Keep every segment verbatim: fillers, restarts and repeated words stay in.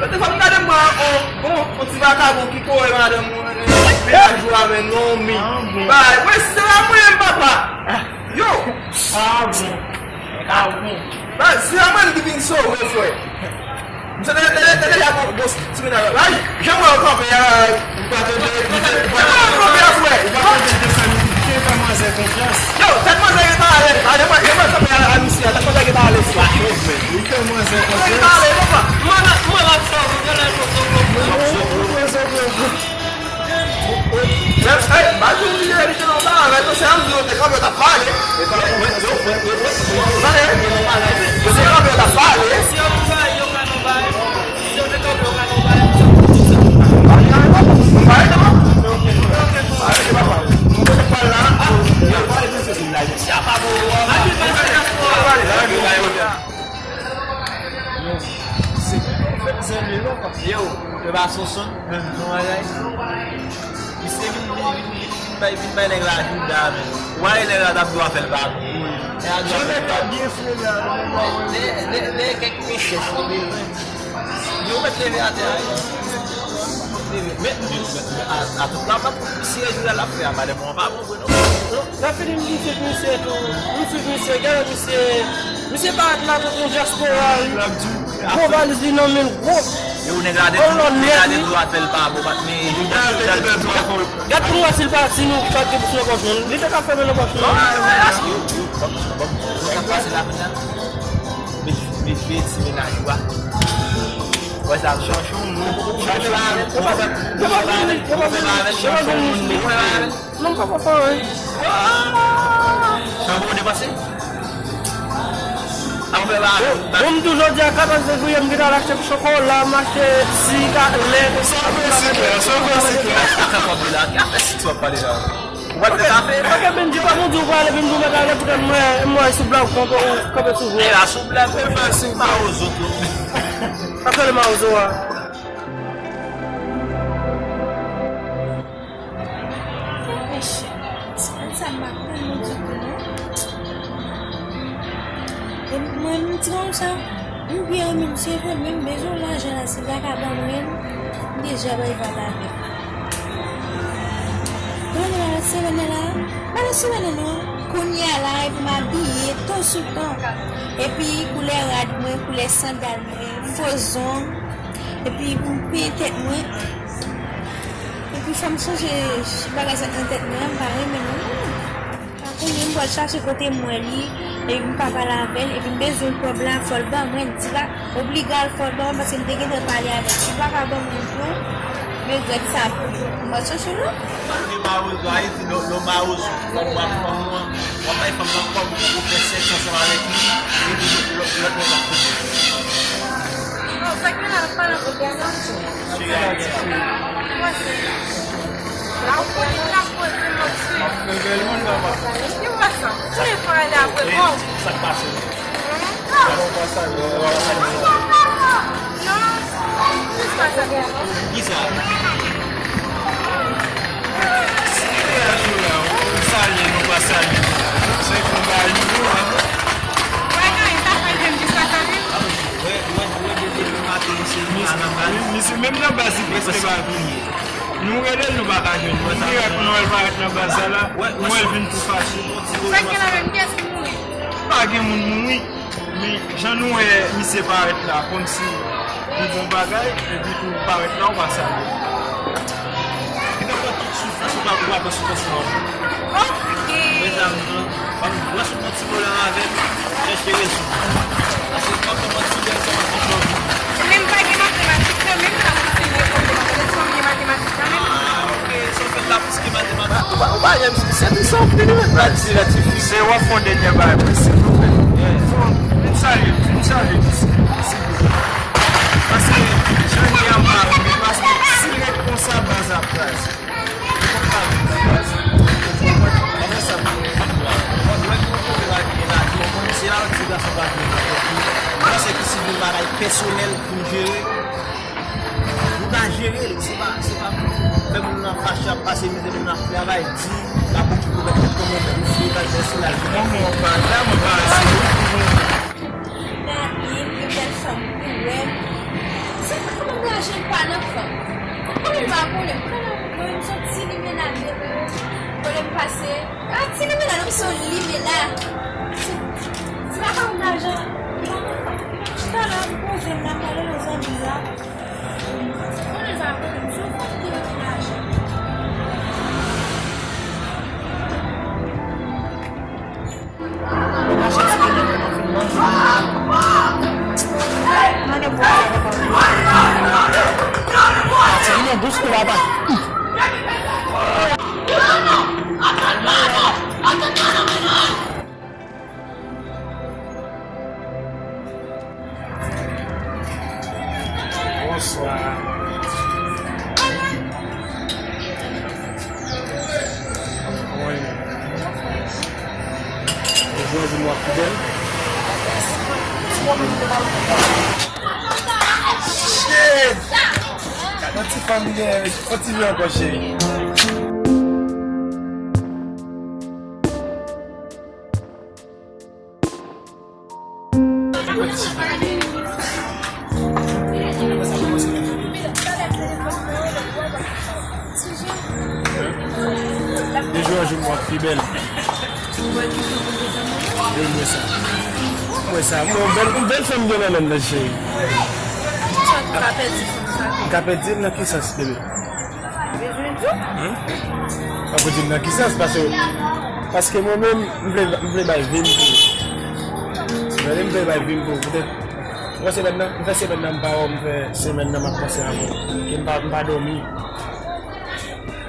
Lòt fwa m gade m wè on, on, on ti vakabon ki kore madanm mwen, mennaj ou avè non mi. Bay, mwen se la mwen menm papa. Yo. Ah bon. Ah bon. Bay, se la mwen ki vin sove frè. Misye te, te, te, te deja bon, bon, ti mennaj la. Bay, jan mwen kanpe a, ou pa tande, ou pa tande, ou pa tande desann, ou fè manzè konfyans. Yo, tèt manzè gentan ale. Ale, mwen, mwen kanpe a, a misye a, tèt manzè gentan ale. Ou fè manzè konfyans. Gentan ale, papa. Mwen, mwen la fè, mwen la fè. Mwen, mwen, mwen, mwen, mwen. Ey, pa di w li te nan bagay, non, se ann di yo te kanpe, yo t ap pale. Tande, yo te kanpe, yo t ap pale. Yo, e pa Sonson, non, bagay. Misye vin, vin, vin, vin, vin bay, vin bay nèg la jouda, men. Ou pa wè nèg la t ap dwe fè l pa bon. Nèg la dwe fè l pa bon. Lè, lè, lè kèk rechèch ou bezwen. Yo mèt leve atè a, wi. Men, men, men, a, a tout la, si e jouda l ap fè a, madanm mwen pa bon, vre, non. Lè fini m di tout misye tou. M di tout misye, gade misye. Misye parèt la tankou yon dyaspora, wi. Gwo valiz li nan men l, gwo. Yo, nèg la te, nèg la te dwe fè l pa bon, men. Gad pou nou wè si l pa, si nou pa gen bouch nan pòch nou. Li te ka fèmen nan pòch nou. Bon, bon, bon, bon, sa k pase la, kounye a? Met, met fè ti mennaj ou a. Wè sa, chanchon moun. Chanchon moun. Chanchon moun. Chanchon moun. Non, m pa konprann, wi. Sa w depanse? Bon, m di w jodi a katòz fevriye, m gentan al achte chokola, m achte siga, lèt. Sa w fè siga, sa w fè siga. Afè kòb li la, ki afè siga w ap pale la? Ou pral fè kafe? Paske Bendji pa moun di w prale, Bendji ou mèt ale, poutèt mwen, m wè sou blag ou kanpe, ou kanpe sou vre. E la sou blag, ou fè sou mawozo tou. Paske le mawozo a. Mesye, se pa sa m pa konprann nou ditou, non. E mwen, m di konsa, m byen renmen misye vre, men m bezwen lajan la, si l ta ka ban mwen l, m deja bay val avè l. Kounye a, semèn nan la, pa nan semèn nan non, kounye a la, epi m abiye, tan sou tan. Epi koulè rad mwen, koulè sandal mwen, fo zong, epi pou m penyen tèt mwen. Epi fò m chanje bagay sa k nan tèt mwen an, m pa renmen non. Pa konnen, m pral chache kote m wè li, epi m pa pale avè l, epi m bezwen kòb la, fò l ban mwen, m di la, obliga l fò l ban mwen, paske m te gentan pale avè l. Si l pa ka ban mwen l tou, m regrèt sa pou li. M pral chache l non. Paske mawozo, Ayiti, lè w mawozo, w ap bay fanm ou an, w ap bay fanm nan kòb ou fè sèks ansanm avèk li, epi lòt, lòt nèg ap koute. Non, sa k gen la, n ap pale anpil de sa. Cheri, Ayiti. Mwen se. La ou konnen n ap poze mòso. M ap fè bèl moun nan, papa. Ki wè sa? Ki lè fò ale apre kò w? Sa k pase? Sa k pase? Non. Ki sa? Si te a jou la, ou salye, nou pa salye. Se konba li, non? Wè, nan, e sa fè l jwenn jis la, sa vin? Wè, wè, wè, depi le maten, misye vin nan baz. Misye menm nan baz, li prèske pa vini. Nou rele l, nou pa ka jwenn li. M dirèk, nou wè l parèt nan baz la, la. Nou wè l vin tou fache. Sa k gen la menm, kiyès ki mouri? Pa gen moun mouri, men jan nou wè misye parèt la, kòmsi li bon bagay, epi tou parèt la, ou pa salye. Li pa pran tout soufrans, ou pa, ou pa pran soufrans nan. Ok. Mezanmi, non. Ban m, ban m pran ti bolan avè m, chèche rezon. Paske m pa konn manti bèl kòman se chòvi. Men m pa gen matematik nan men m, sa pou se lekòl, lekòl, èske w gen matematik nan men m? Ah, ok, sa w fè la plis ke matematik. Ou pa, ou pa janm, se tou sa w fini, men pral di la ti fi. Se w ap fè yon dènye bagay, silvouplè. Yeah. Fò, vin salye, vin salye, silvouplè. Paske, jan n ye an pa renmen, paske si l ret konsa, baz ap kraze. Mwen se ki si gen bagay pèsonèl pou jere, nou ka jere l, se pa, se pa fè moun nan fache ap pase mizè, moun nan ap travay di, l ap okipe tèt kòman pou fè bagay pèsonèl. Mwen, mwen pa la, mwen pa la. Gade, yon bèl fanm pou wè. Se pa kòman Pwoblèm, pwoblèm, pwoblèm, se yon ti limena, pwoblèm pase. Ah, ti limena, non, se yon limena. Se, se pa yon lajan. Talè, m poze m la, m pale nan zanmi la. Konnen sa, pwoblèm, se yon kòb ki rete lajan. Bonswa. Kòman w ye menm? Ou jwe jwe w ap pi bèl? Shit! Gad yon ti fanm gen, fò ti vye ankò, cheri. Dejou an jou m wè pi bèl. Yo, m wè sa. M wè sa. M wè yon bèl, yon bèl fanm gen nan men l, cheri. M ka pèdi l nan ki sans, bebe? Bezwen di w? Hmm? Pa pou di m nan ki sans, paske, paske mwen menm, m vle, m vle bay vi m pou ou. Mwen menm, m vle bay vi m pou ou. Poutèt, mwen semèn nan, m fè semèn nan, m pa wè w, m fè semèn nan, m ap panse avè w. Ke m pa, m pa dòmi.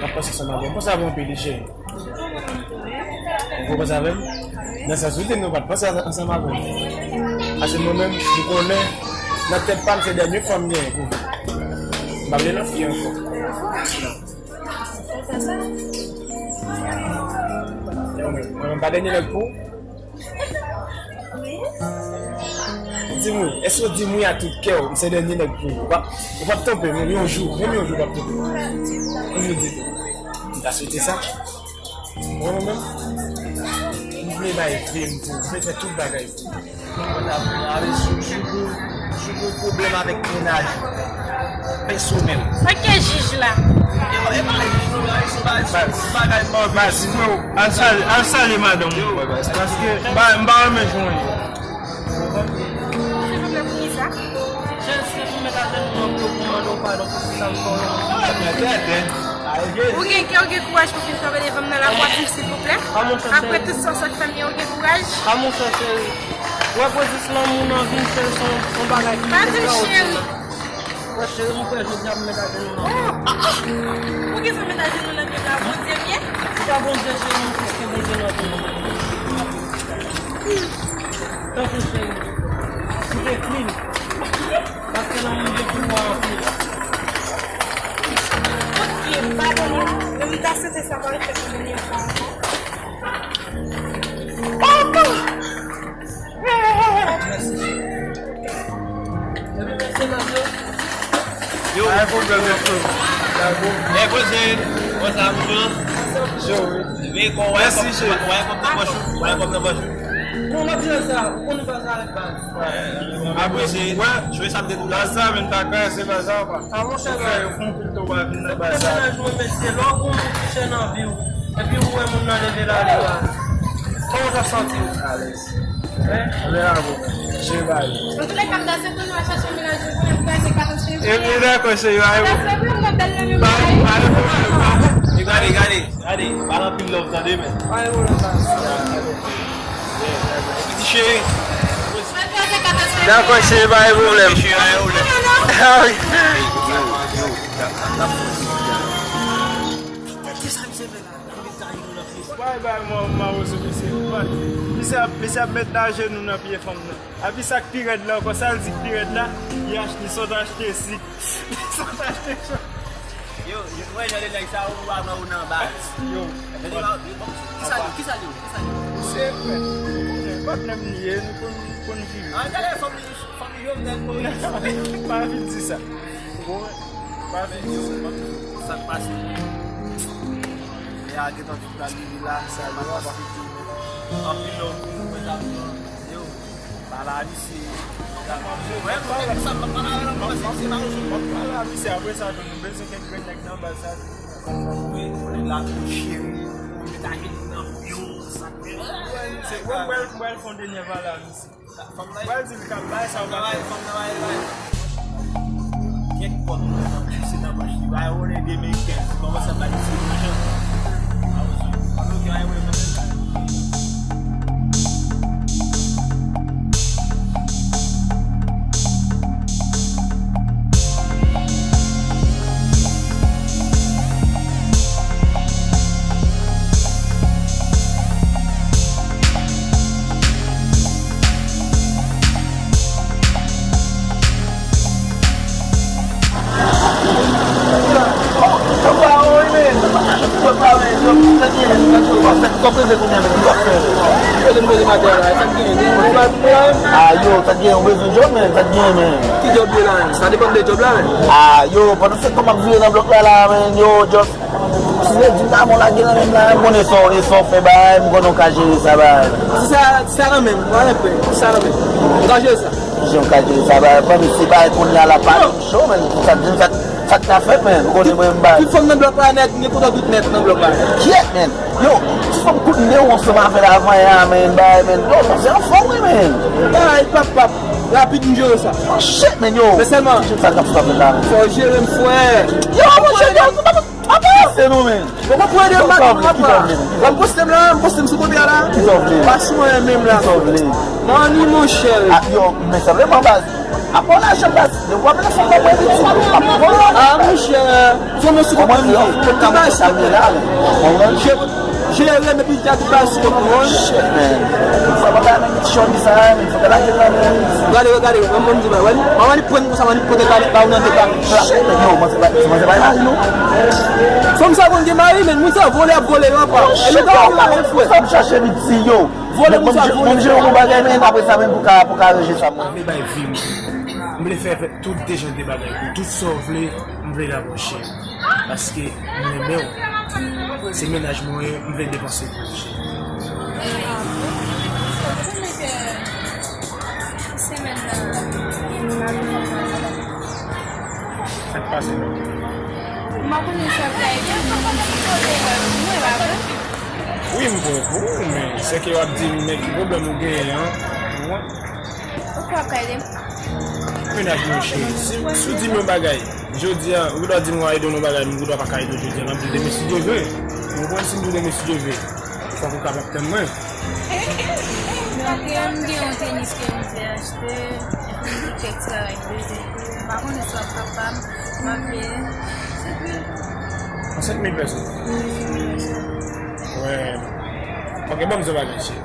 M ap panse ansanm avè w. M panse avè w anpil, cheri. Ou konprann sa avè m? Nan sans ou di m nou pa t panse ansanm avè m. Paske mwen menm, m konnen, nan tèt pa m, se dènye fwa m genyen pou ou. M pa vle lòt fi ankò. Non. Mwen menm, pa dènye nèg pou ou. Di m wi, èske w di m wi a tout kè w, m se dènye nèg pou ou? Ou p ap, ou p ap twonpe m, yon jou, menm yon jou w p ap twonpe m. Ou di tou. M ta swete sa. Mwen menm, m vle bay vi m pou ou, m vle fè tout bagay pou ou. Mwen ta vle ale sou, sou, sou, sou pwoblèm avèk mennaj ou pèsonèl. Sa k jij la? E pa, e pa jij, non, se pa, se pa bagay mòde. Baz, freo, al salye, al salye madanm ou. Paske m pa, m pa renmen jan w ye. Ou gen kè, ou gen kouraj pou fin kanpe devan m nan lavwa, silvouplè? Apre tout sa w sot fè m, ou gen kouraj? A mon chè, cheri. Wè, pwezis lanmou nan vi m, cheri, se yon, yon bagay ki extraòdinè. Wè, cheri, m kwè jodi a m mèt ajenou nan. Oh, ah, ah. Poukisa w mèt ajenou nan pye m la? Bondye m ye? Se pa Bondye, cheri, m koute Bondye nan vi m. Tanpri, cheri. Koute plim. Paske lanmou gen pouvwa anpil. Ok, padone. Men m ta swete sa pa refèt yon dènye fwa ankò. Papa! Yo. Pa gen pwoblèm, mesye. Dakò. Ey, poze. Konsa, mouton. Yo, wi. Leve kò w, wè. Mèsi, cheri. Wè kòb nan pòch ou. Wè kòb nan pòch ou. Non, m ap jere sa. Ou konnen bagay sa avèk baz. Apre se, wè, jwe sa m te di w la. Baz sa, men ta kraze baz sa, pa. A, monchè, fè yo fè yon pil tou pa vin nan baz sa. Mennaj mwen, mesye, lè w gon moun ki chè nan vi w, epi ou wè moun nan leve l ale la. Kòman w t ap santi w? Alèz. Hein? Lè a bon. Jere bagay. Antoulèka, m ta swete nou al chache mennaj nou pou nou kraze katòz cheve. E, e dakò, cheri, a yo. M ta swete nou nan bèl nan men. Gade, gade, gade, pa anpil love, tande, men. Pa gen pwoblèm, baz. Piti cheri. Dakò, cheri, pa gen pwoblèm. Cheri, pa gen pwoblèm. Ah, wi. Bay, bay, mwen, mwen, wè sou misye. Misye ap, misye ap met ajenou nan pye fanm nan. Epi sa k pi rèd la ankò, sa l di k pi rèd la, li achte, li sot achte sik. Li sot achte sik. Yo, yo, wè jan de nèg sa yo, ou pa wè ou nan baz. Yo. Kisa li, kisa li, kisa li? Se frè. Patnè m li ye, nou konn, konn viv. An, gade fanm li, fanm li Jovenel Moïse. Pa vin di sa. Ou konprann? Pa vin di sa. Sa k pase? E a gentan tout la li la, sa yo pa fete. Anpil love pou nou, mwen ta pran. Yo. Pale a misye. Mwen, mwen, sa pa pale avè l ankò, se, se pa yon jou. M ap pale a misye apre sa, tou, nou bezwen kèk grenn nèg nan baz sa, tou. Wi, nèg la tou cheri, nou met a gen nan yo, sa. Se, mwen, mwen, mwen, fè yon dènye pale a misye. Mwen di l k ap bay sa, ou pa bay, fòk nan bay, bay. Kèk pòt, se nan manch li, bay, ou ne de mil kenz, kòmanse ap bay ti lajan. A, ou, ou, ou, A yo, sa gen, ou bezwen djòb, men, sa gen, men. Ki djòb ye la, men? Sa depann de djòb la, men. A yo, pandan se tan m ap vire nan blòk la, la, men, yo, just, si se di m ta bon lage nan men m la, m konnen sa, e sa w fè bagay, m konnen w ka jere sa bagay. Si sa, si sa nan men m, mwen, mwen, si sa nan men m, m ka jere sa. Jan w ka jere sa bagay, ban m se bagay kounye a la, pa cho, men, sa di m sa. Sa k ta fèt, men? Ou konnen mwen, m bay. Tout fanm nan blòk la nèt, m gen kontan tout nèt nan blòk la. Kyèt, men. Yo, ti fanm kout nez ou ansanm avè l avan yè a, men, bay, men. Yo, sa se anfòm, wi, men. Ay, pap, pap. Rapid, m jere sa. Oh, shit, men, yo. Men sèlman. Sa k ap sot la, men. Fò w jere m, frè. Yo, monchè, yo, se pa, pa, pa, se nou, men. Ou konprann, m pa konprann. Lè m poste m la, m poste m sou kote a la. Ki sa w vle? Pa sou mwen menm la. Ki sa w vle? Mani, monchè. A, yo, men sa vle, man, baz. Apa w lajan baz, depi w ap nan fanm nan mwen pitit, ap pran lajan. A, monchè, fanm nan sou kont mwen, tout bagay sou kont mwen. Jere m epi tout bagay sou kont mwen. Shit, man. Sa pa ka menm ti chòni sa, men fòk lage nan men. Gade, gade, mwen, mwen di ba, wè, mwen, mwen pran konsa, mwen pote ba, ba ou nan de ba. Shit, man, yo, mwen se pa, mwen se pa mari, non. Fanm sa konn gen mari, men moun sa vòlè ap vòlè, yo, apa. E nou ka vòlè, frè. Sa m chache li di, yo. Vòlè moun sa vòlè. Bon, jere yon bagay, men apre sa, men pou ka, pou ka ranje sa, mwen. M vle bay vi m. M vle fè tout de jan de bagay pou tout sa w vle, m vle la, monchè. Paske m renmen w. Se mennaj mwen, m vle depanse pou ou, cheri. Semèn nan, m ap vin. Sa k pase, non? M pa konnen sa k ta rive, men m konnen sa k ta rive, mwen pa vre. Wi, m pran pou ou, men se ke w ap di m, men ki pwoblèm ou genyen an? Ou konprann? Ou kwè w ap ka ede m? Mennaj mwen, cheri, si, si w di m yon bagay, jodi a, ou gendwa di m w a ede w nan bagay, m gendwa pa ka ede w jodi a, m ap di w demen si Dye vle. Ou konprann, si m di w demen si Dye vle, fòk ou kapab tann mwen. Donk, m gen yon tenis ke m vle achte, epi m gen kèk travay m bezwen fè. M pa konnen si w ap kapab, m ap veye. An senk mil pèso. Wè. Ok, ban m di w bagay, cheri.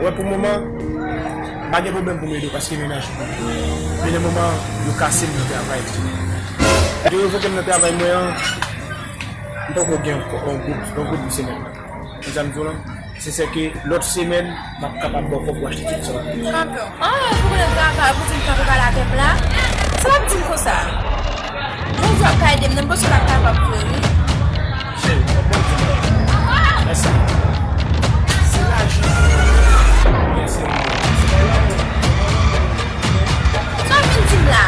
Wè, pou moman, m pa gen pwoblèm pou m ede w paske mennaj mwen. Men nan moman, yo kase m nan travay. Yo revoke m nan travay mwen an, m poko gen yon gwoup, yon gwoup pou semèn nan. Ou konn sa m di w lan? Se sè ke lòt semèn, m ap kapab ba w kòb pou achte tout sa w vle. Kanpe w. Ah, pou konnen travay, pou di m kanpe pale avè m la. Sa w ap di m konsa? Bondye ap ka ede m, nan m panse l ap kapab vre, wi. Cheri, mwen Bondye. Mèsi. Se lajan. Mèsi. Se pa lanmou. Sa w vin di m la?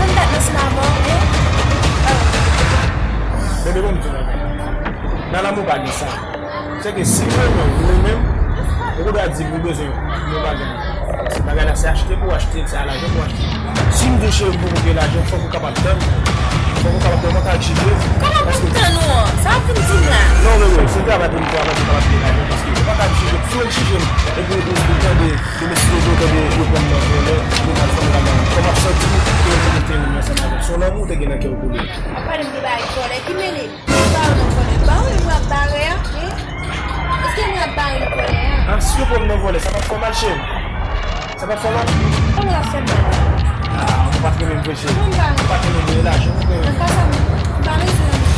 Tann dat nan sinav, hein? Bebe, bon, m di w bagay. Nan lanmou pa gen sa. Se ke si w renmen, ou renmen m, ou gendwa di m ou bezwen yon bagay. Se bagay la, se achte pou w achte l, se a lajan pou w achte l. Si m di w cheri m poko gen lajan, fòk ou kapab tann mwen. Fòk ou kapab tann mwen, pa ka egzije m. Kòman pou m tann ou an? Sa w ap vin di m la? Non, bebe, se travay pou m travay pou m kapab gen lajan, paske ou pa ka egzije m. Si w egzije m, epi ou, ou tande, demen si Dye vle, ou tande yo pran m nan vòlè, yo pral fè m lamann. Kòman w ap santi w ke yo te gen te renmen ansanm avè w? Se yon lanmou ou te gen nan kè w pou li. W ap pale m de bagay vòlè, ki mele m? M pa nan vòlè. M pa konnen mwen ap bare a, hein? Èske mwen ap bare nan vòlè a? Ah, si yo pran m nan vòlè, sa p ap fè w mal, cheri? Sa p ap fè w mal? Kòman l ap fè m mal? Ah, ou pa t renmen m vre, cheri. Mwen m pa renmen. Ou pa t renmen m vre, lajan ou renmen. Nan ka sa, m pa bezwen.